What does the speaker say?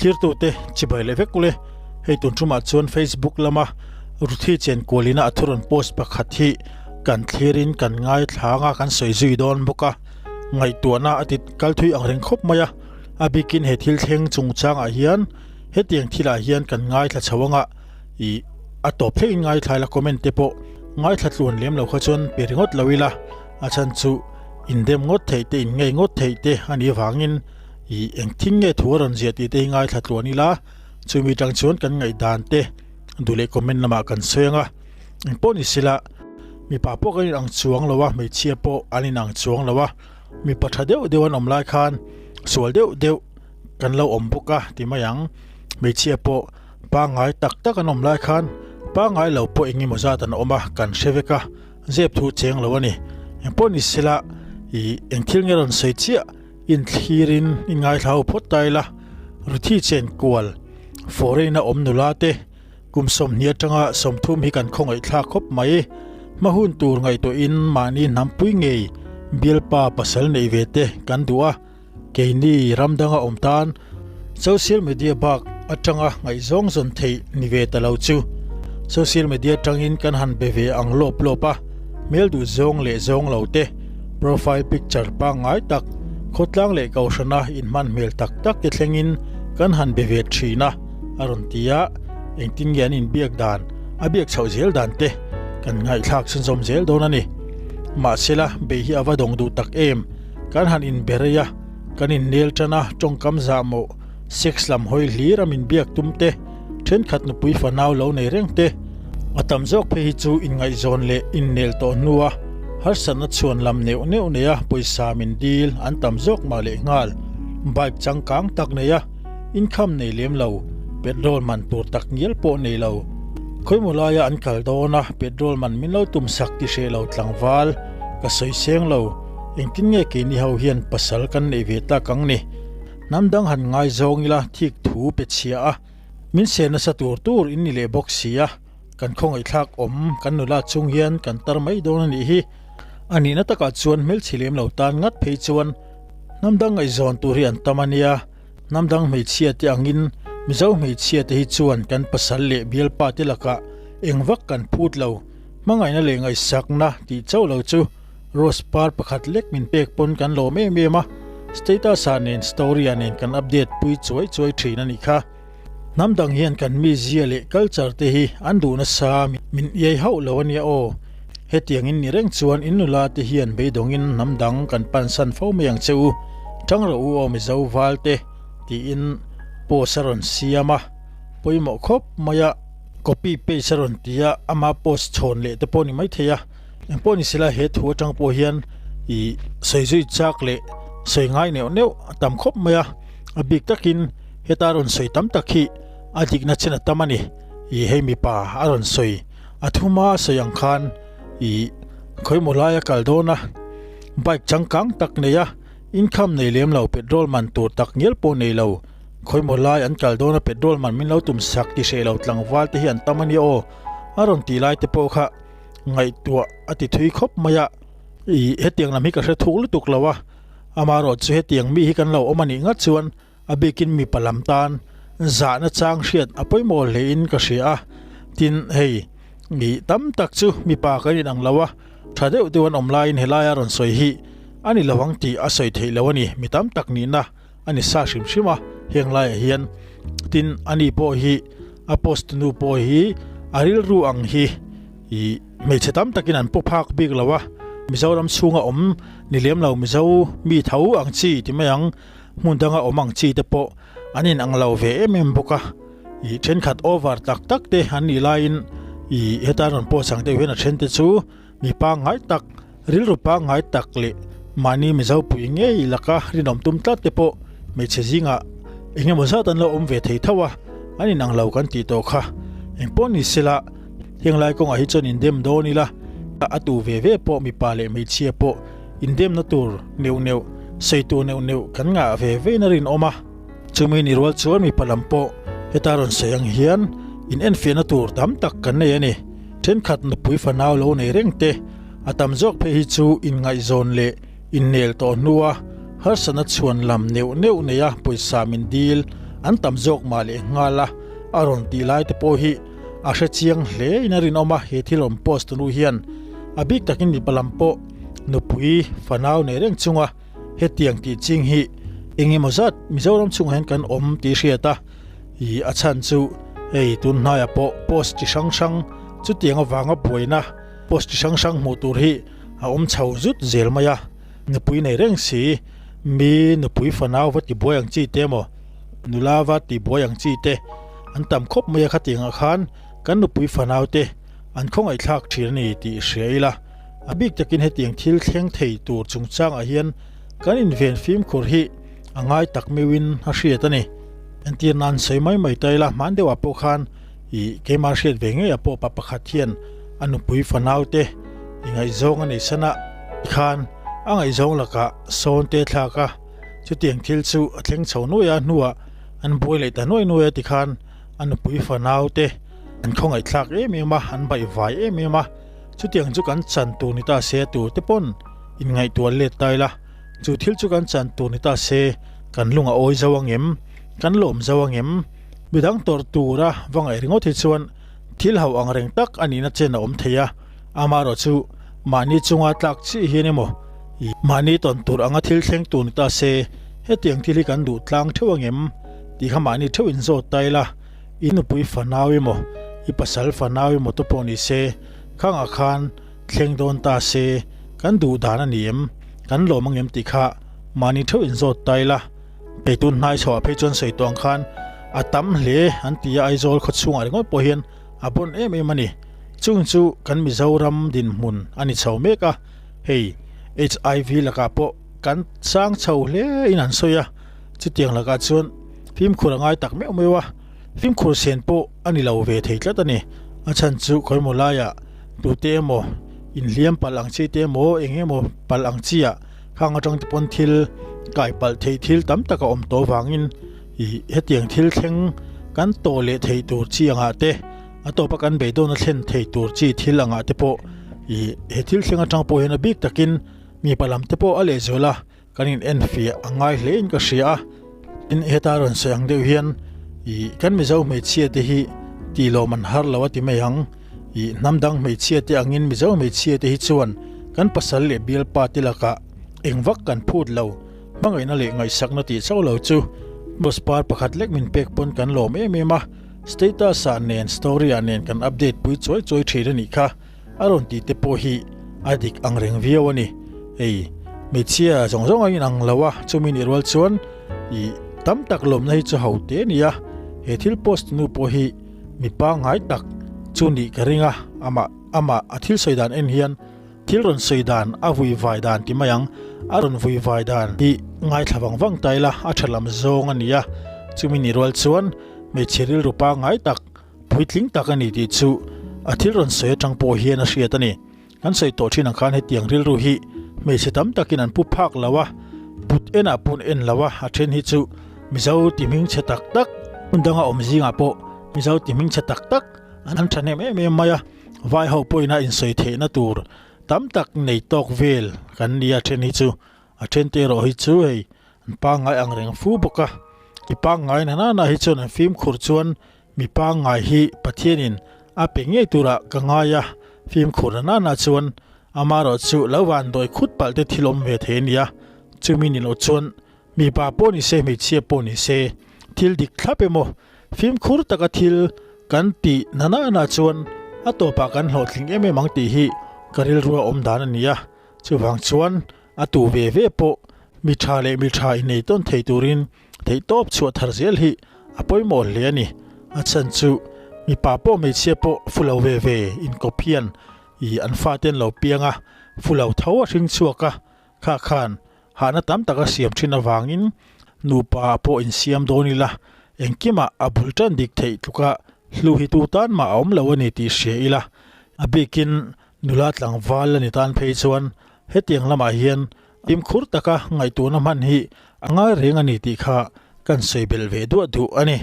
Thlirtute chibai leh vek ule. Hei tun tumah chuan Facebook lama Ruthi Chenkualina a thurawn post pakhat hi kan thlirin kan ngaithla anga kan sawi zui dawn bawk a. Ngaihtuahna a ti kal thui ang reng khawp mai a. A bikin he thil thleng chungchangah hian hetiang thilah hian kan ngaithla chho anga ih a tawp thlengin ngaithla ila comment te pawh ngaithla tluan lem lo kha chuan pe ringawt lo ila a chhan chu indem ngawt theih te inngei ngawt theih te a nih avangin ih engthing nge thu a rawn ziah tih te hi ngaithla tluan ila chumi tang chuan kan ngaihdan te duh leh comment lamah kan sawi anga engpawh ni sela mipa pawh kan inang chuang lo a hmeichhia pawh an inang chuang lo a mipa tha deuh deuh an awm lai khan sual deuh deuh kan lo awm bawk a ti mai ang hmeichhia pawh pangngai tak tak an awm lai khan pangngai lo pawh eng emaw zat an awm a kan hre vek a zep thu cheng lo a ni engpawh ni sela ih eng thil nge rawn sawi chiah inthlir in in ngaithla ho phawt ta ila ruthi chen kual foreign a awm nula te kum 20 atanga 30 hi kan khawngaih thlak khawp mai hma hun tur ngaihtuah in mahni hnampui ngei bialpa pasal neih ve te kan duh a. Keini ram danga awm tan social media bak atanga ngaihzawng zawn theih ni ve ta lo chu social media atangin kan han be ve ang lawp lawp a, hmel duh zawng leh zawng lo te, profile picture pangngai tak, khawtlang leh kohhrana inhman hmel tak tak te thlengin kan han be ve thin a, a rawn ti a, engtin nge an inbiak dan, a biak chhoh zel dan te kan ngaihthlak chhunzawm zel dawn a ni. Mahsela, bei hi a va dawng duh tak em? Kan han inberei a, kan innel tan a, tawngkam zahmawh, sex lam hawi hlir a min biak tum te, thenkhat nupui fanau lo nei reng te, a tam zawk phei hi chu inngaihzawn leh innel tawh hnua harsatna chhuan lam neuh neuh nei a pawisa min dil an tam zawk mah leh nghal. Bike changkang tak nei a, income nei lem lo, petrol man tur tak ngial pawh nei lo. Khawimaw laia an kal dawn a, petrol man min lo tum sak ti hreh lo tlangval ka sawi seng lo. Engtin nge keini ho hian pasal kan neih ve tak ang ni? Hnam dang han ngaizawng ila thik thu pe chhia a, min ser nasa tur tur in ni leh bawk si a, kan khawngaihthlak awm kan nula chung hian kan tar mai dawn a nih hi. A nihna takah chuan hmelchhe lem lo tan ngat phei chuan hnam dang ngaihzawn tur hi an tam a nia. Hnam dang hmeichhia te angin Mizo hmeichhia te hi chuan kan pasal leh bialpa te lakah eng vak kan phut lo, hmangaihna leh ngaihsakna tih chauh lo chu. Rose par pakhat lek min pek pawn kan lawm em em a, status ah nen story ah nen kan update pui chuai chuai thin a nih kha. Hnam dang hian kan mizia leh culture te hi an duh nasa min iai hauh lo a nia aw. Hetiang in ni reng chuan in nula te hian beidawngin hnam dang kan pansan fo mai ang che u, tang rawh u aw Mizo val te tiin post a rawn siam a, pawimawh khawp mai a, copy paste a rawn ti a, ama post chhawn leh te pawh a ni maithei a. Engpawh ni sela he thu atang pawh hian ih sawi zui chak leh sawi ngai neuh neuh a tam khawp mai a, a bik takin heta rawn sawi tam tak hi a dikna chen a tam a ni. Ih hei mipa a rawn sawi a thuma a sawi ang khan ih khawimaw laia kal dawn a, bike changkang tak nei a, income nei lem lo petrol man tur tak ngial pawh nei lo, khawimaw lai an kal dawn a petrol man min lo tum sak ti hreh lo tlangval te hi an tam a nia aw a rawn tih lai te pawh kha. Ngaihtuah a ti thui khawp mai a, ih hetiang lam hi ka hre thuk lutuk lo a, amaherawh chu hetiang mi hi kan lo awm a nih ngat chuan a bikin mipa lam tan zahna chang hriat a pawimawh hlein ka hria a, tin hei ih tam tak chu mipa kan inang lo a, tha deuh deuh an awm laiin helai a rawn sawi hi a ni lo ang tih a sawi theih lo a ni, mi tam tak nihna a ni sa hrim hrim a, heng laiah hian tin ani pawh hi a post nu pawh hi a rilru ang hi ih hmeichhe tam takin an pu phak bik lo a, Mizoram chhunga awm ni lem lo Mizo mi tho ang chi ti mai ang hmun danga awm ang chi te pawh an in ang lo ve em em bawk a, ih thenkhat over tak tak te an nih laiin ih heta rawn post ang deuh hian a then te chu mi pangngai tak rilru pangngai tak leh mahni Mizo pui ngei laka rinawm tum tlat te pawh hmeichhe zingah eng emaw zat an lo awm ve thei tho a, an inang lo kan tih tawh kha. Engpawh ni sela heng lai kawngah hi chuan indem dawn ila, a tu ve ve pawh mipa leh hmeichhia pawh indemna tur neuh neuh, sawi tur neuh neuh kan ngah ve vein a rinawm a. Chumi ni rual chuan mipa lam pawh heta rawn sawi ang hian in enfiahna tur tam tak kan nei a ni. Thenkhat nupui fanau lo nei reng te, a tam zawk phei hi chu inngaihzawn leh innel tawh hnua harsatna chhuan lam neuh neuh neia pawisa min dil an tam zawk mah leh nghal a, a rawn tih lai te pawh hi a hre chiang hle in a rinawm a, he thil rawn post tu nu hian a bik takin mipa lam pawh nupui fanau nei reng chunga hetiang tih ching hi eng emaw zat Mizoram chungah hian kan awm tih hriat a, ih a chhan chu hei tun hnaiah pawh post chi hrang hrang chutiang avanga buaina post chi hrang hrang hmuh tur hi a awm chho zut zel mai a, nupui nei reng si mi nupui fanau va tibuai ang chi te emaw nula va tibuai ang chi te an tam khawp mai a khatiangah khan kan nupui fanau te an khawngaihthlak thin a ni tih hria ila. A bik takin hetiang thil thleng thei tur chungchangah hian kan inven fimkhur hi a ngai tak meuhin a hriat a ni. Entir nan sawi mai mai ta ila hman deuhah pawh khan ih keimah hriat ve ngei ah pawh pa pakhat hian a nupui fanau te i ngaihzawng a nei san a khan a ngaihzawng lakah sawn te thlak a, chutiang thil chu a thleng chho nuai a hnuah an buai leh ta nuai nuai a tikhan a nupui fanau te an khawngaihthlak em em a, an baihvai em em a. Chutiang chu kan chan tur ni ta se tur te pawn inngaihtuah let ta ila, chu thil chu kan chan tur ni ta se kan lung a awi zo ang em? Kan lawm zo ang em? Midang tawrh tura va ngaih ringawt hi chuan thil ho ang reng tak a nihna chen a awm thei a, amaherawh chu mahni chunga tlak chiah hian emaw mahni tawn tur anga thil thleng tur ni ta se hetiang thil hi kan duh tlang theuh ang em? Tih kha mahni theuh inzawt ta ila. I nupui fanau emaw, i pasal fanau emaw te pawh ni se, khangah khan thleng dawn ta se, kan duh dan a ni em, kan lawm ang em tih kha mahni theuh inzawt ta ila. Hei tun hnai chhoah phei chuan sawi tawh ang khan a tam hle an ti a, Aizawl khaw chhungah ringawt pawh hian a bawn em em a ni. Chung chu kan Mizoram dinhmun a ni chho mek a, hei HIV lakah pawh kan sang chho hle in an sawi a, chutiang lakah chuan fimkhur a ngai tak meuh meuh a, fimkhur sen pawh a ni lo ve thei tlat a ni. A chhan chu khawimaw laiah tute emaw inhliam palh ang chi te emaw eng emaw palh ang chi ah khang atang te pawn thil kai palh theih thil tam tak a awm tawh vangin ih hetiang thil thleng kan tawh leh theih tur chi angah te a tawpa kan beidawn a thlen thei tur chi thil angah te pawh ih he thil thleng atang pawh hian a bik takin mipa lam te pawh a lehzual a. Kan in enfiah a ngai hle in ka hria a, tin heta rawn sawi ang deuh hian ih kan Mizo hmeichhia te hi tih lawm an har lo a ti mai ang, ih hnam dang hmeichhia te angin Mizo hmeichhia te hi chuan kan pasal leh bialpa te lakah eng vak kan phut lo, hmangaihna leh ngaihsakna tih chauh lo chu boss par pakhat lek min pek pawn kan lawm em em a, status ah nen story ah nen kan update pui chuai chuai thin a nih kha. A rawn tih te pawh hi a dik ang reng viau a ni. Hei, hmeichhia zawng zawng a inang lo a, chumi nih rual chuan ih tam tak lawmna hi chu ho te a ni a. He thil post nu pawh hi mi pangngai tak chu nih ka ring a, amah amah a thil sawi dan en hian thil rawn sawi dan a vui vai dan ti mai ang, a rawn vui vai dan hi ngaithla vang vang ta ila a tha lam zawng a ni a. Chumi nih rual chuan hmeichhe rilru pangngai tak Puitling tak a ni tih chu a thil rawn sawi atang pawh hian a hriat a ni. Kan sawi tawh thin ang khan hetiang rilru hi hmeichhe tam takin an pu phak lo a, put enah pawh an en lo a, a then hi chu Mizo ti hmingchhe tak tak, hmun danga awm zingah pawh Mizo ti hmingchhe tak tak an thahnem em em mai a, vai ho pawhin a insawi theihna tur tam tak nei tawk vel kan ni a then hi chu. A then te erawh hi chu hei an pangngai ang reng fu bawk a, i pangngai na nana hi chuan an fimkhur chuan Mi pangngai hi Pathianin a pe ngei turah ka ngai a, fimkhur na nana chuan amaherawh chu lo van dawi khut palh te thil awm ve thei a nia. Chumi ni loh chuan mipa pawh ni se hmeichhia pawh ni se thil dik thlap emaw fimkhur taka thil kan tih na nana chuan a tawpah kan hlawhtling em em ang tih hi ka rilrua awm dan a nia. Chuvang chuan a tu ve ve pawh mi tha leh mi tha innei tawn thei turin Theihtawp chhuah thar zel hi a pawimawh hle a ni. A chhan chu mipa pawh hmeichhia pawh fu lo ve ve inkawp hian ih an fate an lo piang a, fu lo tho a hring chhuak a, kha khan hahna tam tak a siam thin avangin nupa pawh insiam dawn ila engkimah a bul tan dik theih tluka hlu hi tu tan mah a awm lo a ni tih hria ila a bikin nula tlangval a ni tan phei chuan hetiang lamah hian Fimkhur taka ngaihtuahna hman hi a ngai reng a ni tih kha kan sawi belh ve duah duh a ni.